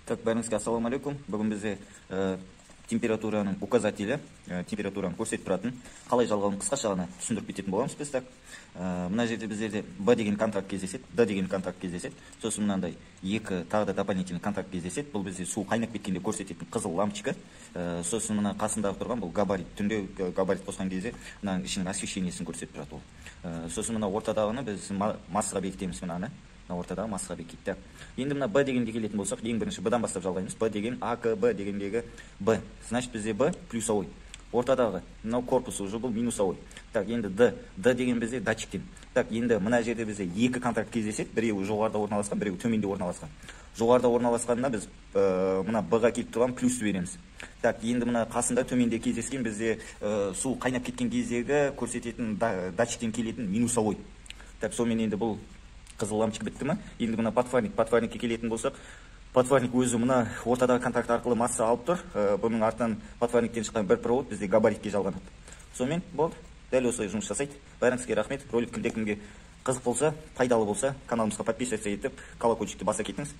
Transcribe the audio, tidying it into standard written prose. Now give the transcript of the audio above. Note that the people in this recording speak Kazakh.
Так, бәріңізге ассалаумағалейкум. Бүгін бізде температураның указателі, температураны көрсетіп тұратын, қалай жалғауын қысқаша ғана түсіндіріп кететін боламыз біз. Так, мына жерде біздерде Б деген контакт кездеседі, Д деген контакт кездеседі, сосын мынандай екі тағы да дополнительный контакт кездеседі. Бұл бізде су қайнап кеткенде көрсететін қызыл лампочка. Сосын мына қасындағы тұрған бұл габарит, түнде габарит қосқан кезде мынаның ішінің освещениесін көрсетіп тұрады ол. Сосын мына ортадағыны біз массаға бекітеміз, мынаны. Мына ортадағы массаға бекитті. Енді мына Б дегенге келетін болсақ, ең бірінші Б-дан бастап жалғаймыз. Б деген А, К, Б дегендегі Б. Значит, бізде Б плюсовой. Ортадағы мынау корпус уже бұл минусовой. Так, енді Д. Д деген бізде датчиктен. Так, енді мына жерде бізде екі контакт кездеседі. Біреуі жоғарыда орналасқан, біреуі төменде орналасқан. Жоғарыда орналасқанына біз мына Б-ға келіп тұрған плюсті береміз. Так, енді мына қасында төменде кездескен бізде су қайнап кеткен кездегі көрсететін датчиктен келетін минусовой. Так, сонымен енді бұл қызыл лампочка бітті ма? Енді мына подфарник, подфарникке келетін болсақ, подфарник өзі мына ортадағы контакт арқылы масса алып тұр. Бұның артынан подфарниктен шыққан бір провод бізде габаритке жалғанады. Сонымен болды. Дәл осылай жұмыс жасайды. Бәріңізге рахмет. Ролик кімде кімге қызық болса, пайдалы болса, каналымызға подписаться етіп, колокольчикті баса кетіңіз.